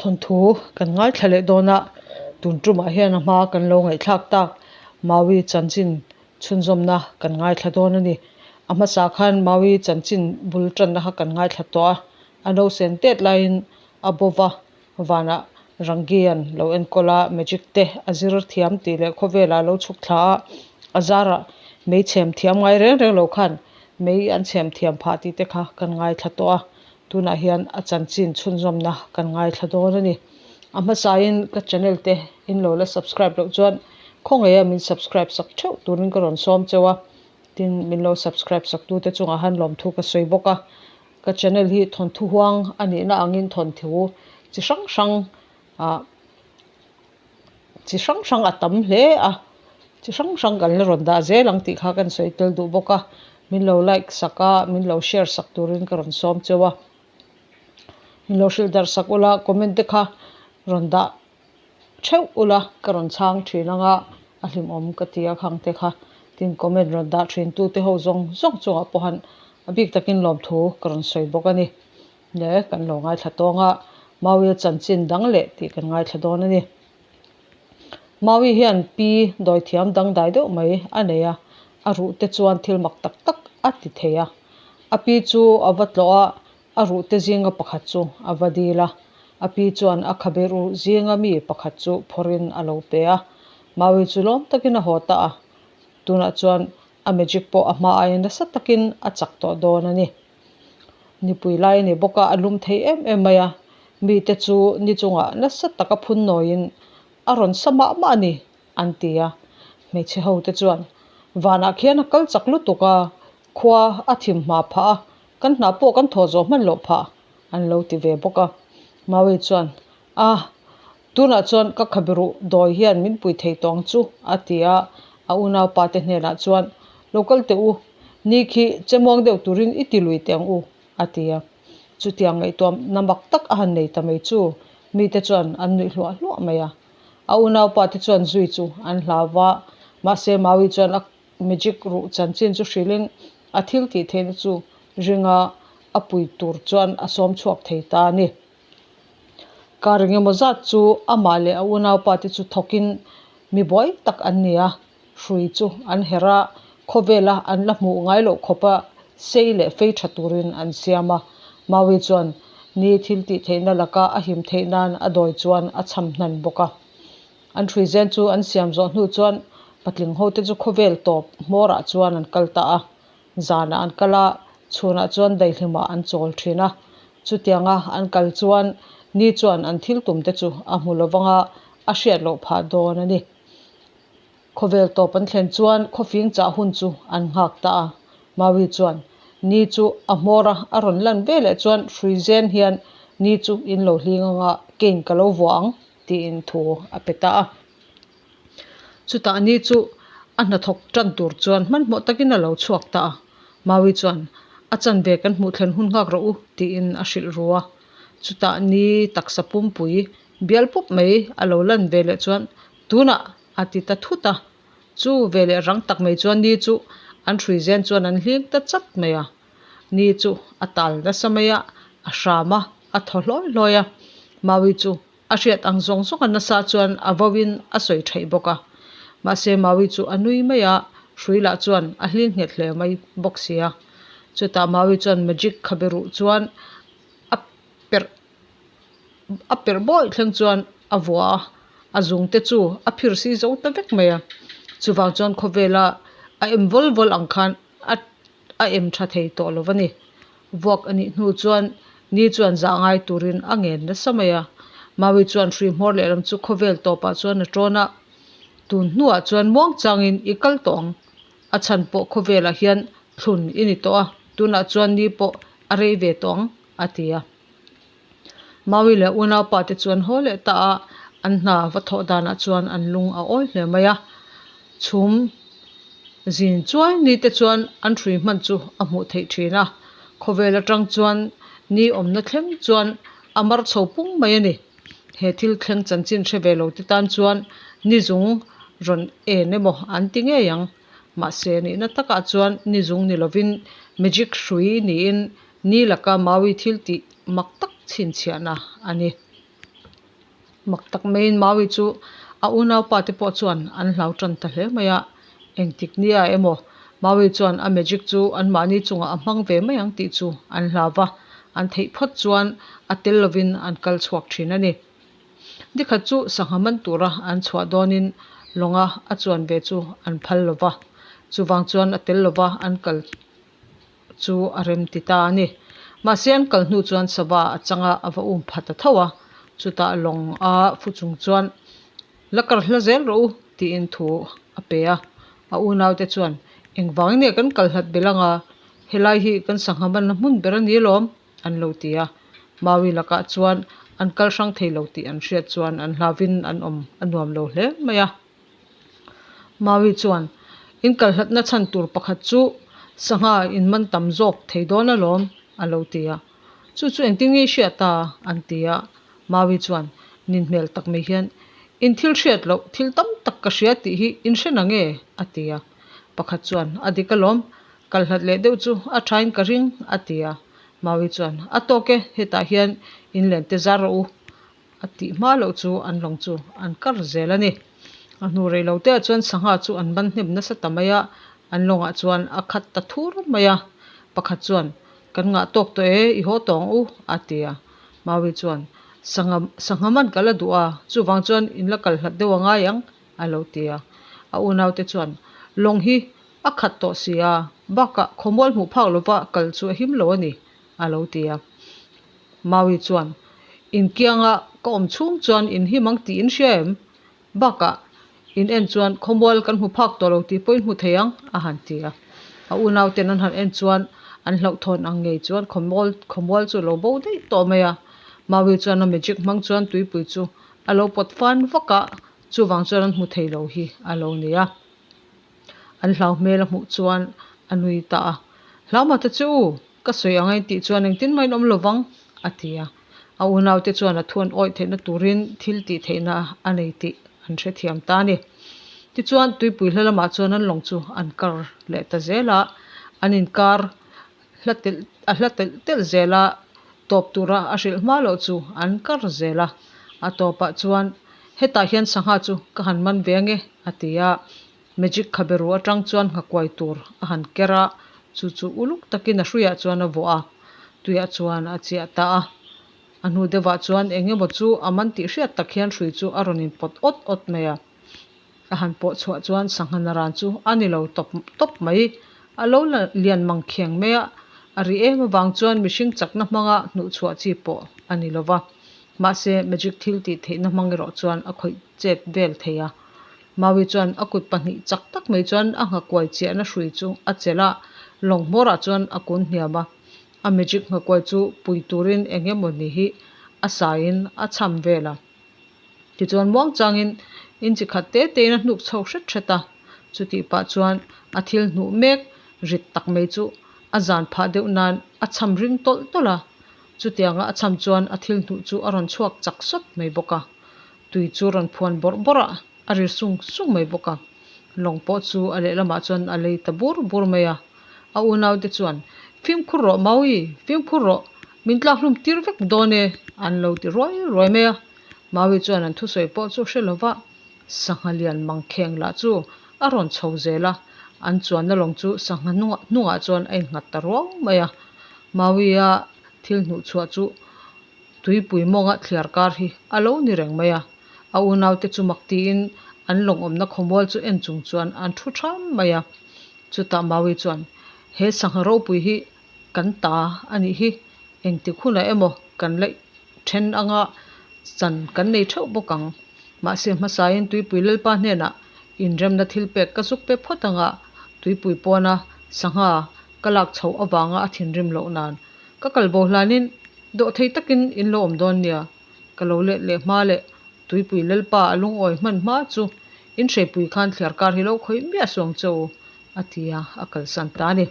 Thawnthu kan ngaithla leh dawn a, tun tumah hian a hma kan lo ngaihthlak tak Maui chanchin chhunzawmna kan ngaithla dawn a ni. A hmasa khan Maui chanchin bul tanna kha kan ngaithla tawh a, a nausen tet laiin a bo va, vanah Rangian lo enkawl a, magic te a zir thiam tih leh khawvelah a lo chhuk thla a, a zarah mei chhem thiam ngai reng reng lo khan mei an chhem thiam phah tih te kha kan ngaithla tawh a. Tunah hian a chanchin chhunzawmna kan ngaithla dawn a ni. A hmasain ka channel te in lo la subscribe loh chuan khawngaih a min subscribe sak theuh turin ka rawn sawm cheu a, tin min lo subscribe sak tute chungah han lawmthu ka sawi bawk a. Ka channel hi thawnthu huang a nihna angin thawnthu chi hrang hrang ah chi hrang hrang a tam hle a, chi hrang hrang kan la rawn dah zel ang tih kha kan sawi tel duh bawk a, min lo like sak a, min lo share sak turin ka rawn sawm cheu a, min lo hrilh darh sak ula comment te kha rawn dah theuh ula ka rawn chhang thin ang a, a hlimawm ka ti a khang te kha tin comment rawn dah thin tu te ho zawng zawng chungah pawh han a bik takin lawmthu ka rawn sawi bawk a ni. Hle kan lo ngaithla tawng a, Mauia chanchin dang leh tih kan ngaithla dawn a ni. Maui hian pi dawithiam dangdai deuh mai a nei a, a ruh te chuan thil mak tak tak a ti thei a. A pi chu a va tlawh a, a ruh te zinga pakhat chu a va dil a. A pi chuan a khabe ruh zinga mi pakhat chu phawrhin a lo pe a. Maui chu lawm takin a haw ta a, tunah chuan a magic pawh a hma aiin nasa takin a chak tawh dawn a ni. Nipui lai a ni bawk a, a lum thei em em mai a, mite chu ni chungah nasa taka phun nawiin a rawn sa mah mah a ni an ti a. Hmeichhe ho te chuan vanah khian a kal chak lutuk a, khua a thim hma phah a, kan hna pawh kan thawh zawh hman loh phah an lo ti ve bawk a. Maui chuan A, tunah chuan ka khabiruh dawi hian min pui thei tawh ang chu, a ti a, a unaupa te hnenah chuan, Lo kal teh u, ni khi che muang deuh turin i ti lui teh ang u, a ti a. Chutiang ngaihtuah na mak tak a han nei ta mai chu, mite chuan an nuih hluah hluah mai a. A unaupa te chuan zui chu an hlau va, mahse Maui chuan a magic ruh chanchin chu hrilhin a thil tih theihna chu ringa a pui tur chuan a sawm chhuak thei ta a ni. Kar engemaw zat chu amah leh a unaupa te chu thawkin mi buai tak an ni a, hrui chu an herh a, khawvela an la hmuh ngai loh khawpa sei leh fei tha turin an siam a. Maui chuan ni thil tih theihna laka a him theih nan a dawi chuan a chham hnan bawk a. An hrui zen chu an siam zawh hnu chuan patling ho te chu khawvel tawp hmawrah chuan an kal ta a. Zanah an kal a, chhunah chuan daihlimah an chawl thin a. Chutianga an kal chuan ni chuan an thil tum te chu a hmu lo vang a, a hriat loh phah dawn a ni. Khawvel tawp an thlen chuan khawfing chah hun chu an nghak ta a. Maui chuan ni chu a hmawr a, a rawn lan ve leh chuan hrui zen hian ni chu in lo hling anga kein ka lo vuah ang tiin thu a pe ta a. Chutah ni chu a hnathawk tan tur chuan hmanhmawh takin a lo chhuak ta a. Maui chuan, A chanve kan hmuh thlen hun nghak rawh u, tiin a hrilh ru a. Chutah ni taksa pumpui bial pup mai a lo lan ve leh chuan, Tunah! a ti ta thut a. Chu ve leh rang tak mai chuan ni chu an hrui zen chuan an hling ta chat mai a. Ni chu a tal nasa mai a, a hram a, a thaw hlawi hlawi a. Maui chu A hriat ang zawng zawng a nasa chuan a vauin a sawi theih bawk a. Mahse Maui chu a nui mai a, hrui lah chuan a hling nghet hle mai bawk si a. Chutah Maui chuan magic khabe ruh chuan a perh a perh bawih thleng chuan a vuah a, a zung te chu a phir si zo ta vek mai a. Chuvang chuan khawvela a em vawl vawl ang khan a a em tha thei tawh lo va ni. Vuak a nih hnu chuan ni chuan zah ngai turin a ngen nasa mai a. Maui chuan hrui hmawr lehlam chu khawvel tawpah chuan a tawn a, tun hnuah chuan muang changin i kal tawh ang. A chhan pawh khawvelah hian thlun i ni tawh a, tunah chuan ni pawh a rei ve tawh ang, a ti a. Maui leh unaupa te chuan haw leh ta a, an hna va thawh danah chuan an lung a awi hle mai a. Chhum zin chuai ni te chuan an hrui hman chu a hmuh theih thin a, khawvel atang chuan ni awmna thleng chuan a mar chho pung mai a ni. He thil thleng chanchin hre ve lo te tan chuan ni zung rawn en emaw an ti ngei ang. Mahse nihna takah chuan ni zung ni lovin magic hrui niin Ni laka Maui thil tih mak tak chhinchhiahna a ni. Mak tak maiin Maui chu a unaupa te pawh chuan an hlau tan ta hle mai a, engtik nia emaw Maui chuan a magic chu anmahni chungah a hmang ve mai ang tih chu an hlau va, an theih phawt chuan a tel lovin an kal chhuak thin a ni. Nikhat chu sangha man tura an chhuah dawnin lawnga a chuan ve chu an phal lo va, chuvang chuan a tel lova an kal chu a rem ti ta a ni. Mahse an kal hnu chuan sava a changa a va um pha ta tho a, chutah lawng a fu chung chuan La kar hla zel rawh u tiin thu a pe a. A unaute chuan Engvangin nge kan kal hlat belh anga helai hi kan sangha manna hmun ber a ni alawm an lo ti a. Maui lakah chuan an kal hrang thei lo tih an hriat chuan an hlauvin an awm a nuam lo hle mai a. Maui chuan, In kal hlatna chhan tur pakhat chu sangha in man tam zawk thei dawn alawm, a lo ti a. Chu chu engtin nge i hriat a? an ti a. Maui chuan nin hmel tak mai hian, In thil hriat loh thil tam tak ka hria tih hi in hre na nge? a ti a. Pakhat chuan, A dik alawm, kal hlat leh deuh chu a thain ka ring, a ti a. Maui chuan, A tawk e, hetah hian in len te zar rawh u, A tih hma loh chu an lawng chu an kar zel a ni. A hnu rei lo teah chuan sangha chu an ban hnem nasa ta mai a, an lawngah chuan a khat ta thur mai a. Pakhat chuan, Kan ngah tawk tawh e, i haw tawng u, a ti a. Maui chuan, Sangha sangha man ka la duh a, chuvang chuan in la kal hlat deuh a ngai ang, a lo ti a. A unaute chuan, Lawng hi a khat tawh si a, bakah khawmual hmuh phak lova kal chu a him lo a ni, a lo ti a. Maui chuan, Inkianga ka awm chhung chuan in him ang tih in hria em? Bakah, in en chuan khawmual kan hmu phak tawh lo tih pawh in hmu thei ang, a han ti a. A unauten an han en chuan an hlauhthawn ang ngei chuan khawmual khawmual chu a lo bo daih tawh mai a. Maui chuan a magic hmang chuan tuipui chu a lo pawt fan vak a, chuvang chuan an hmu thei lo hi a lo ni a. An hlau hmel a hmuh chuan a nui ta a, Hlau mah ta che u, ka sawi ang a intih chuan engtin mah in awm lo vang, a ti a. A unaute chuan a thu an awih theihna turin thil tih theihna a nei tih an hrethiam ta a ni. Tichuan, tuipui hla lamah chuan an lawng chu an kar leh ta zel a, an inkar hla telh a hla telh telh zel a, tawp tura a hrilh hma loh chu an kar zel a. A tawpah chuan, Hetah hian sangha chu ka han man ve ange, a ti a. Magic khaberu atang chuan nghakuai tur a han ker a, chu chu uluk takin a hruiah chuan a vuah a, tuiah chuan a chiah ta a. A hnu deuhah chuan eng emaw chu a man tih hriat tak hian hrui chu a rawn inpawt awt awt mai a. A han pawh chhuah chuan sangha naran chu a ni lo tawp tawp mai. A lo la lian mang kheng mai a, a ri em avang chuan mihring chakna hmanga hnuh chhuah chi pawh a ni lo va. Mahse, magic thil tih theihna hmang erawh chuan a khawih chet vel thei a. Maui chuan a kut pahnih chak tak mai chuan a nghakuai chiahna hrui chu a chelh a, lawng hmawrah chuan a kun hniam a. A magic nghakuai chu pui turin eng emaw ni hi a saiin a cham vel a. Tichuan muang changin inchi khat te tein a hnuk chho hret hret a, chutih pah chuan a thil hnuh mek rit tak mai chu a zan phah deuh nan a cham ring tawlh tawlh a, chutianga a cham chuan a thil hnuh chu a rawn chhuak chak sawt mai bawk a, tui chu rawn phuan bawrh bawrh a, a ri sung sung mai bawk a, lawng pawh chu a lehlamah chuan a lei ta bur bur mai a, a unaute chuan Fimkhur rawh Maui, fimkhur rawh, min tlak hlum tir vek dawn e an lo ti ruai ruai mai a, Maui chuan an thusawi pawh chu hre lova sangha lian mangkheng lah chu a rawn chho zel a, an chuanna lawng chu sangha hnungah chuan a innghat ta ruau mai a, Maui-a thil hnuhchhuah chu Tuipui mawnga thliar kar hi a lo ni reng mai a, a unaute chu mak tiin an lawng awmna khawmual chu en chung chuan an thu tham mai a. Chutah Maui chuan, He sangha ropui hi kan ta a nih hi, engtik hunah emaw kan laih then anga chan kan nei theuh bawk ang. Mahse hmasain Tuipui Lalpa hnenah inremna thil pek ka zuk pe phawt anga Tuipui pawna sangha ka lak chhoh avanga a thinrim loh nan ka kal bo hlanin Dawhthei takin in lo awm dawn nia, ka lo let leh hma leh Tuipui Lalpa a lungawi hman hma chu in hreipui khan thliar kar hi lo khawih miah suang che u, a ti a, a kalsan ta a ni.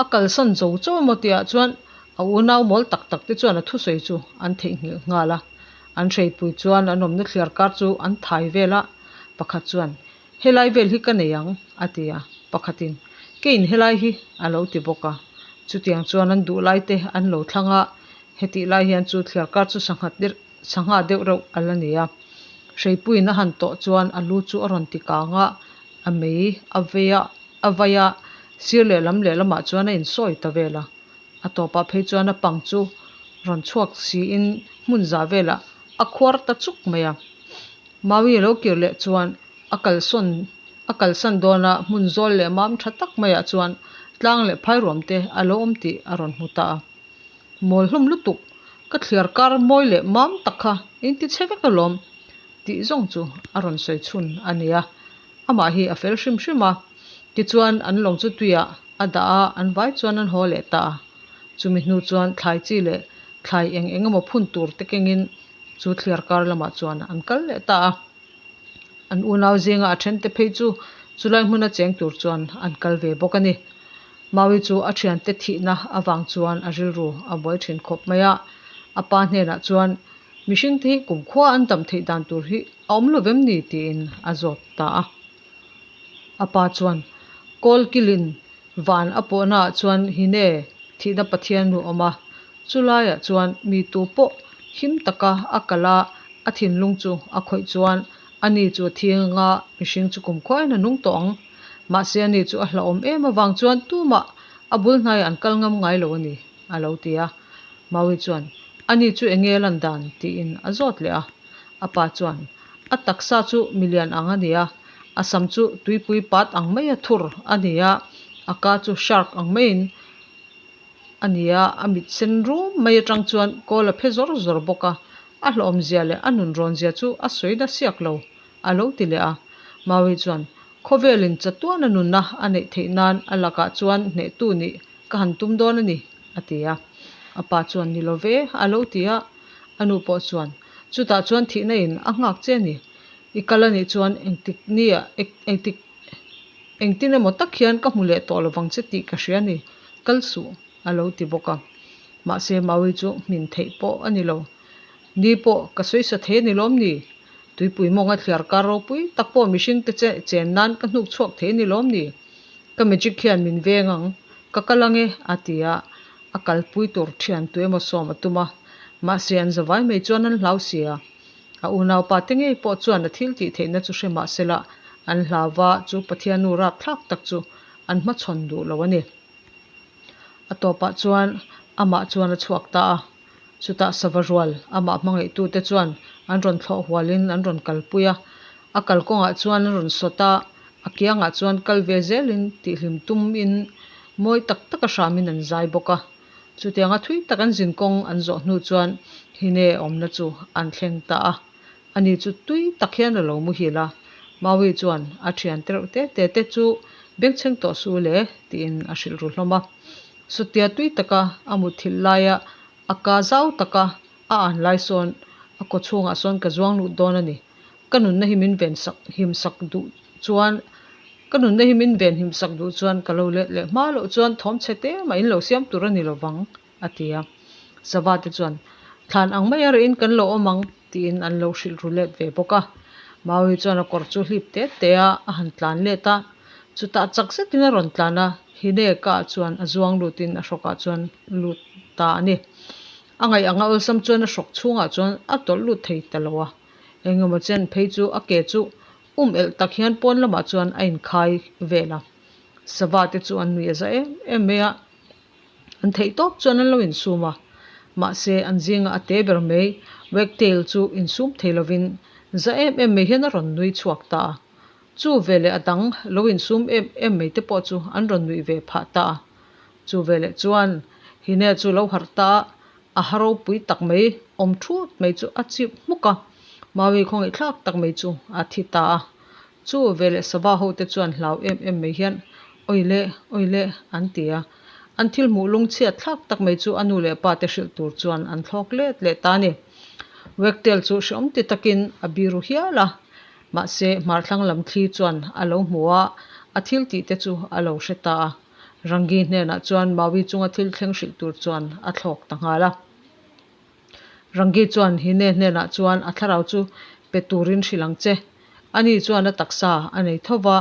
A kalsan zo cho emaw tihah chuan a unau mawl tak tak te chuan a thusawi chu an theihnghilh nghal a, an hreipui chuan an awmna thliar kar chu an thai vel a, pakhat chuan Helai vel hi ka nei ang, a ti a. Pakhatin, Keiin helai hi, a lo ti bawk a. Chutiang chuan an duh lai te an lo thlang a, hetih lai hian chu thliarkar chu sangha Sangha deuh reuh a la ni a. Hreipuiin a han tawh chuan a lu chu a rawn ti kang a, a mei a vei a, a vai a, sir lehlam lehlamah chuan a insawi ta vel a. A tawpah phei chuan a pang chu rawn chhuak siin hmun za velah a khuar ta chuk mai a. Maui a lo kir leh chuan a kalsawn a kalsan dawn a, hmun zawl leh mam tha tak maiah chuan tlang leh phairuam te a lo awm tih a rawn hmu ta a. Mawl hlawm lutuk, ka thliar kar mawi leh mam tak kha in ti chhe vek alawm tih zawng chu a rawn sawi chhun a ni a. Amah hi a fel hrim hrim a, tichuan an lawng chu tuiah a dah a, an vai chuan an haw leh ta a. Chumi hnu chuan thlai chi leh thlai eng eng emaw phun tur te kengin chu thliar kar lamah chuan an kal leh ta a. An unau zinga a thente phei chu chulai hmuna cheng tur chuan an kal ve bawk a ni. Maui chu a thiante thihna avang chuan a rilru a buai thin khawp mai a. A pa hnenah chuan mihringte hi kumkhua an dam theih dan tur hi a awm lo vem ni tiin a zawt ta a. A pa chuan kawl kilin Van a pawhnaah chuan Hine thihna Pathian nu awm a, chulaiah chuan mi tu pawh him taka a kal a, a thinlung chu a khawih chuan ani chu a thi anga mihring chu kumkhuain a nung tawh ang. Mahse ani chu a hlauhawm em avang chuan tumah a bul hnaiah an kal ngam ngai lo a ni, a lo ti a. Maui chuan, Ani chu enge a lan dan? tiin a zawt leh a. A pa chuan, A taksa chu milian ang a ni a, a sam chu tuipui pat ang maia thur a ni a, a ka chu shark ang maiin a ni a, a mit sen rum mai atang chuan kawl a phe zawr zawr bawk a, a hlawhawmzia leh a nunrawnzia chu a sawi na siak lo, a lo ti leh a. Maui chuan, Khawvelin chatuana nunna a neih theih nan a lakah chuan hnehtu nih ka han tum dawn a ni, a ti a. A pa chuan, Ni lo ve, a lo ti a. A nu pawh chuan, Chutah chuan thihna in a nghak che a ni. I kal a nih chuan engtik nia engtik engtin emaw tak hian ka hmu leh tawh lovang che tih ka hria a ni, kal suh, a lo ti bawk a. Mahse Maui chu hmin theih pawh a ni lo. Ni pawh ka sawisa thei a ni lawm ni? Tuipui mawnga thliar kar ropui tak pawh mihringte che chen nan ka hnuk chhuak thei a ni lawm ni? Ka magic hian min veng ang, ka kal ange, a ti a, a kalpui tur thian tu emaw sawm a tum a, mahse an zavai mai chuan an hlau si a. A unaupa te ngei pawh chuan a thil tih theihna chu hre mahsela an hlau va, chu Pathiannu rapthlak tak chu an hmachhawn duh lo a ni. A tawpah chuan amah chuan a chhuak ta a, chutah sava rual amah hmangaihtute chuan an rawn thlawh hualin an rawn kalpui a, a kalkawngah chuan an rawn sawt a, a kiangah chuan kal ve zelin tihhlim tumin mawi tak taka hramin an zai bawk a. Chutianga thui tak an zinkawng an zawh hnu chuan Hine awmna chu an thleng ta a. Ani chu tui tak hian a lo muhil a, Maui chuan a thian te reuh te te te chu bengchheng tawh su le tiin a hrilh ru hlawm a. Chutia tui taka a mutthilh laia a ka zau taka a an lai sawn a kaw chhungah sawn ka zuang lut dawn a ni. Ka nunna hi min ven sak him sak duh chuan ka nunna hi min ven him sak duh chuan ka lo let leh hma loh chuan thawm chhe te mah in lo siam tur a ni lovang. a ti a. Sava te chuan, Thlan ang mai a reh in kan lo awm ang, tiin an lo hrilh ru let ve bawk a. Maui chuan a kawr chu hlip te te a, a han tlan let a. Chutah chak zetin a rawn tlan a, Hineka ah chuan a zuang lutin a hrawkah chuan lut ta a ni. A ngaih anga awlsam chuan a hrawk chhungah chuan a tawlh lut thei ta lo a. Engemaw chen phei chu a ke chu um elh tak hian pawn lamah chuan a inkhai vel a. Sava te chu an nuih a za em em mai a. An theih tawp chuan an lo insum a, mahse an zinga a te ber mai Wagtail chu insum thei lovin za em em mai hian a rawn nui chhuak ta a. Chu veleh a dang lo insum em em mai te pawh chu an rawn nuih ve phah ta a. Chu veleh chuan Hine chu lo harh ta a, a ha ropui tak mai awm thut mai chu a chip hmuk a, Maui khawngaihthlak tak mai chu a thi ta a. Chu veleh sava ho te chuan hlau em em mai hian Awi le, awi le an ti a. An thil hmuh lungchhiat thlak tak mai chu a nu leh pa te hrilh tur chuan an thlawk let leh ta a ni. Wagtail chu hreawm ti takin a biru hial a, mahse hmarthlang lam thli chuan a lo hmu a, a thil tih te chu a lo hre ta a. Rangi hnenah chuan Maui chunga thil thleng hrilh tur chuan a thlawk ta nghal a. Rangi chuan Hine hnenah chuan a thlarau chu pe turin hrilh ang che. Ani chuan a taksa a nei tho va,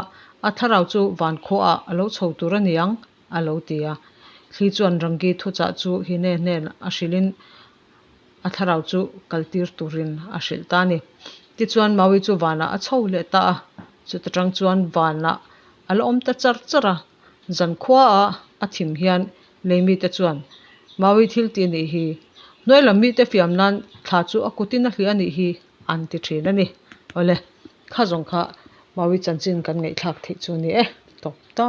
a thlarau chu van khuaah a lo chho tur a ni ang, a lo ti a. Thli chuan Rangi thuchah chu Hine hnen a hrilhin A thlarau chu kaltir turin a hrilh ta a ni. Tichuan Maui chu vanah a chho leh ta a, chuta tang chuan vanah a la awm ta char char a. Zankhuaah a thim hian lei mite chuan Maui thil tih a nih hi, hnuai lam mite fiam nan thla chu a kutin a hliah a nih hi an ti thin a ni. Awle, kha zawng kha Maui chanchin kan ngaihthlak theih chu a ni e. Tawp ta.